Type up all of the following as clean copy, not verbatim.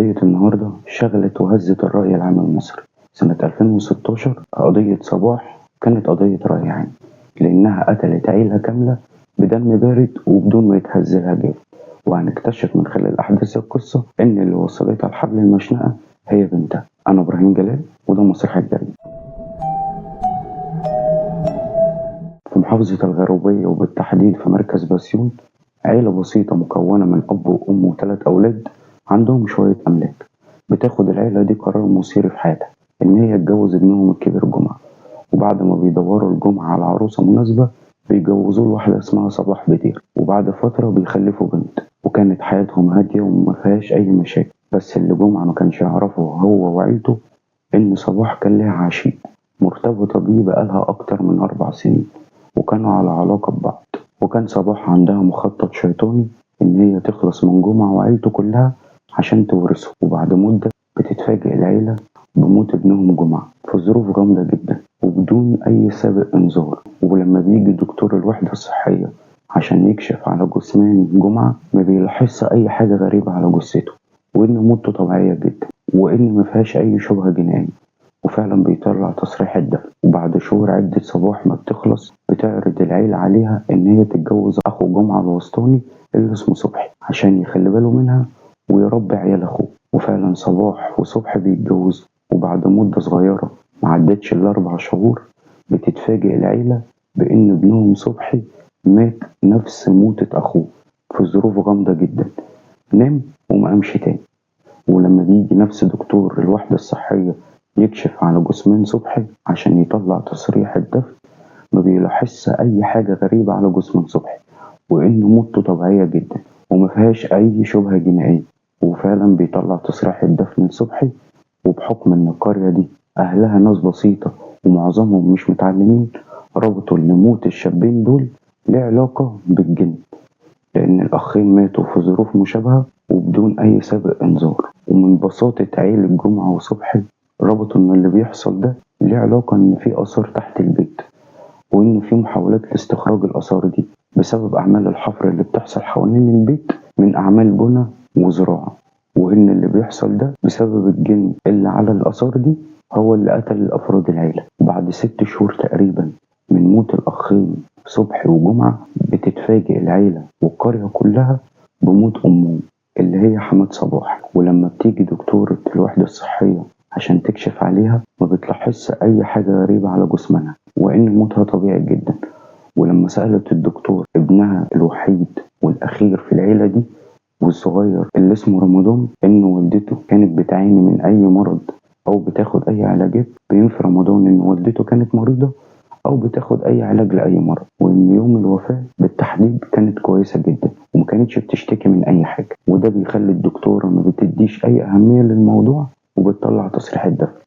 قضية النهاردة شغلت وهزت الرأي العام المصري. سنة 2016 قضية صباح كانت قضية رأي عام، لأنها قتلت عيلة كاملة بدم بارد وبدون ما يتهز لها جفن. وهنكتشف من خلال أحداث القصة إن اللي وصلتها لحبل المشنقة هي بنتها. أنا إبراهيم جلال وده مسرح الجريمة. في محافظة الغربية وبالتحديد في مركز بسيون، عيلة بسيطة مكونة من أب وأم وثلاث أولاد عندهم شوية أملاك. بتاخد العيلة دي قرار مصيري في حياتها، إن هي تجوز ابنهم الكبير جمعة. وبعد ما بيدوروا الجمعة على عروسة مناسبة بيجوزوه لواحدة اسمها صباح بدير، وبعد فترة بيخلفوا بنت. وكانت حياتهم هادية وما فيهاش أي مشاكل. بس اللي جمعة ما كانش يعرفه هو وعيلته إن صباح كان لها عشيق مرتبطة بيه بقالها أكتر من 4 سنين، وكانوا على علاقة ببعض. وكان صباح عندها مخطط شيطاني إن هي تخلص من جمعة وعيلته كلها عشان تورثه. وبعد مدة بتتفاجئ العيلة بموت ابنهم جمعة في ظروف غامضة جدا وبدون أي سابق إنذار. ولما بيجي دكتور الوحدة الصحية عشان يكشف على جثمان جمعة ما بيلاحظش أي حاجة غريبة على جثته، وإن موته طبيعية جدا وإن ما فيهاش أي شبهة جنائية. وفعلا بيطلع تصريح الدفن. وبعد شهور عدة صباح ما بتخلص بتعرض العيلة عليها إن هي تتجوز أخو جمعة الوسطاني اللي اسمه صبحي عشان يخلي باله منها ويربي عيال أخوه. وفعلا صباح وصبحي بيتجوزوا. وبعد مدة صغيرة ما عدتش 4 شهور بتتفاجئ العيلة بإن ابنهم صبحي مات نفس موتة أخوه في ظروف غامضة جدا، نام وما قامش تاني. ولما بيجي نفس دكتور الوحدة الصحية يكشف على جثمان صبحي عشان يطلع تصريح الدفن ما بيلاحظش أي حاجة غريبة على جثمان صبحي، وإن موته طبيعية جدا وما فيهاش أي شبهة جنائية. وفعلا بيطلع تصريح الدفن لصبحي. وبحكم إن القرية دي أهلها ناس بسيطة ومعظمهم مش متعلمين، ربطوا إن موت الشابين دول ليه علاقة بالجن، لأن الأخين ماتوا في ظروف مشابهة وبدون أي سابق إنذار. ومن بساطة عيلة جمعة وصبحي ربطوا إن اللي بيحصل ده ليه علاقة إن في آثار تحت البيت، وإن في محاولات لاستخراج الآثار دي بسبب أعمال الحفر اللي بتحصل حوالين البيت من أعمال بنى وزراعة، وإن اللي بيحصل ده بسبب الجن اللي على الآثار دي هو اللي قتل الأفراد العيلة. بعد 6 شهور تقريبا من موت الأخين صبحي وجمعة بتتفاجئ العيلة والقرية كلها بموت أمهم اللي هي حماد صباح. ولما بتيجي دكتورة الوحدة الصحية عشان تكشف عليها ما بتلاحظش أي حاجة غريبة على جسمها، وإن موتها طبيعي جدا. ولما سألت الدكتور ابنها الوحيد والأخير في العيلة دي والصغير اللي اسمه رمضان إن والدته كانت بتعاني من أي مرض أو بتاخد أي علاجات، بينفي رمضان إن والدته كانت مريضة أو بتاخد أي علاج لأي مرض، وإن يوم الوفاة بالتحديد كانت كويسة جدا وما كانتش بتشتكي من أي حاجة. وده بيخلي الدكتورة ما بتديش أي أهمية للموضوع وبتطلع تصريح الدفن،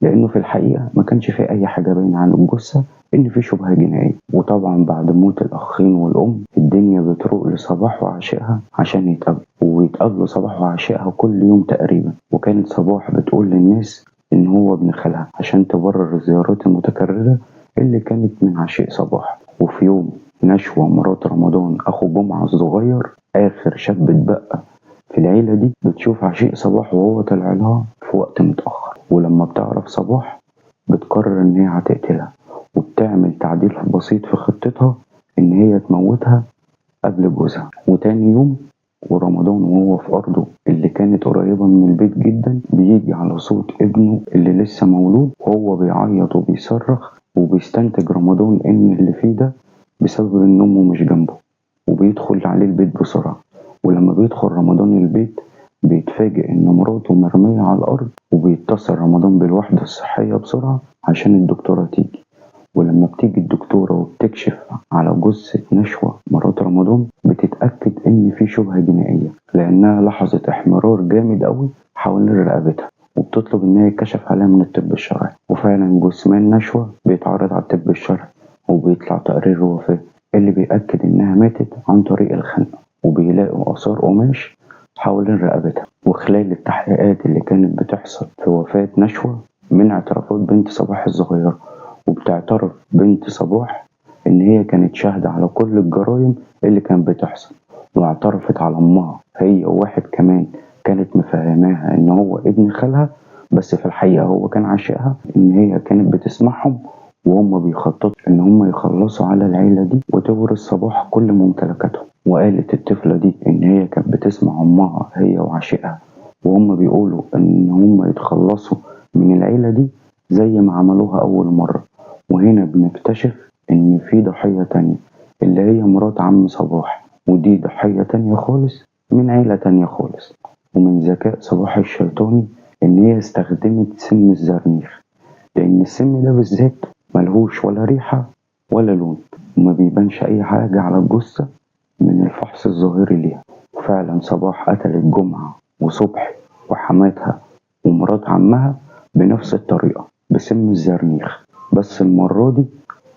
لأنه في الحقيقة ما كانش فيه أي حاجة باينة عن الجثة إن في شبهة جنائية. وطبعا بعد موت الأخين والأم الدنيا بتروق لصباح وعشيقها عشان يتقابلوا، ويتقابلوا صباح وعشيقها كل يوم تقريبا. وكانت صباح بتقول للناس إن هو ابن خالها عشان تبرر الزيارات المتكررة اللي كانت من عشيق صباح. وفي يوم نشوى مرات رمضان أخو جمعة الصغير آخر شاب اتبقى في العيلة دي بتشوف عشيق صباح وهو طالع لها في وقت متأخر. ولما بتعرف صباح بتقرر إن هي هتقتلها، وبتعمل تعديل بسيط في خطتها إن هي تموتها قبل جوزها. وتاني يوم ورمضان وهو في أرضه اللي كانت قريبة من البيت جدا بيجي على صوت ابنه اللي لسه مولود وهو بيعيط وبيصرخ، وبيستنتج رمضان إن اللي فيه ده بسبب إن أمه مش جنبه، وبيدخل عليه البيت بسرعة. ولما بيدخل رمضان البيت بيتفاجئ إن مراته مرمية على الأرض، وبيتصل رمضان بالوحدة الصحية بسرعة عشان الدكتورة تيجي. ولما بتيجي الدكتورة وبتكشف على جثة نشوى مرات رمضان بتتأكد إن في شبهة جنائية، لأنها لاحظت احمرار جامد أوي حوالين رقبتها، وبتطلب إن هي يتكشف عليها من الطب الشرعي. وفعلا جثمان نشوى بيتعرض على الطب الشرعي وبيطلع تقرير وفاة اللي بيأكد إنها ماتت عن طريق الخنق، وبيلاقوا آثار قماش حوالين رقبتها. وخلال التحقيقات اللي كانت بتحصل في وفاة نشوى من اعترافات بنت صباح الصغيرة، وبتعترف بنت صباح إن هي كانت شاهدة على كل الجرائم اللي كانت بتحصل، واعترفت على أمها هي وواحد كمان كانت مفهماها إن هو ابن خالها، بس في الحقيقة هو كان عاشقها. إن هي كانت بتسمعهم وهم بيخططوا إن هم يخلصوا على العيلة دي وتورث صباح كل ممتلكاتهم. وقالت الطفلة دي إن هي كانت بتسمع أمها هي وعشيقها وهم بيقولوا إن هم يتخلصوا من العيلة دي زي ما عملوها أول مرة. وهنا بنكتشف إن في ضحية تانية اللي هي مرات عم صباح، ودي ضحية تانية خالص من عيلة تانية خالص. ومن ذكاء صباح الشيطاني إن هي استخدمت سم الزرنيخ، لأن السم ده بالذات ملهوش ولا ريحة ولا لون، وما بيبانش أي حاجة على الجثة من الفحص الظاهري ليها. وفعلا صباح قتلت جمعة وصبحي وحماتها ومرات عمها بنفس الطريقة بسم الزرنيخ، بس المرة دي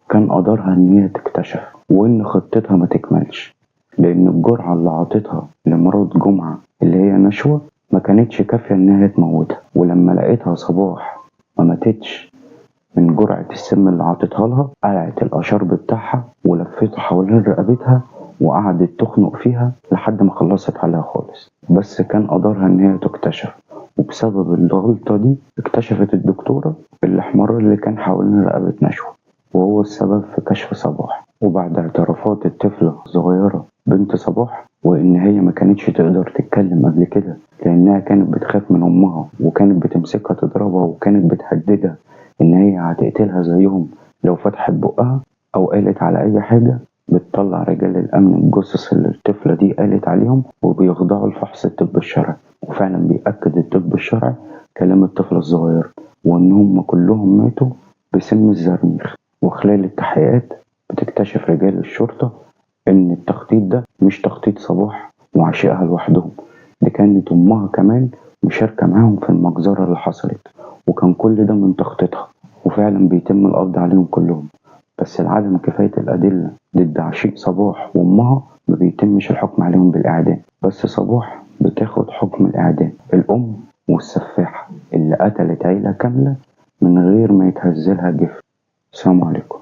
كان قدرها إن هي تكتشف وإن خطتها ما تكملش، لأن الجرعة اللي عطتها لمرات جمعة اللي هي نشوة ما كانتش كافية إنها تموتها. ولما لقيتها صباح ما ماتتش من جرعة السم اللي عطتها لها، قلعت الأشرب بتاعها ولفته حوالين رقبتها وقعدت تخنق فيها لحد ما خلصت عليها خالص. بس كان قدرها إن هي تكتشف، وبسبب الغلطة دي اكتشفت الدكتورة الإحمرار اللي كان حوالين رقبة نشوة، وهو السبب في كشف صباح. وبعد اعترافات الطفلة الصغيرة بنت صباح وإن هي ما كانتش تقدر تتكلم قبل كده لأنها كانت بتخاف من أمها وكانت بتمسكها تضربها وكانت بتهددها إن هي هتقتلها زيهم لو فتحت بقها أو قالت على أي حاجة، بتطلع رجال الأمن الجثث اللي الطفلة دي قالت عليهم وبيخضعوا لفحص الطب الشرعي. وفعلا بيأكد الطب الشرعي كلام الطفلة الصغيرة وإن هم كلهم ماتوا بسم الزرنيخ. وخلال التحقيقات بتكتشف رجال الشرطة إن التخطيط ده مش تخطيط صباح وعشيقها لوحدهم، دي كانت أمها كمان مشاركة معاهم في المجزرة اللي حصلت، وكان كل ده من تخطيطها. وفعلا بيتم القبض عليهم كلهم، بس لعدم كفاية الأدلة ضد عشيق صباح وأمها ما بيتمش الحكم عليهم بالإعدام، بس صباح بتاخد حكم الإعدام، الأم والسفاحة اللي قتلت عيلة كاملة من غير ما يتهزلها جفن. السلام عليكم.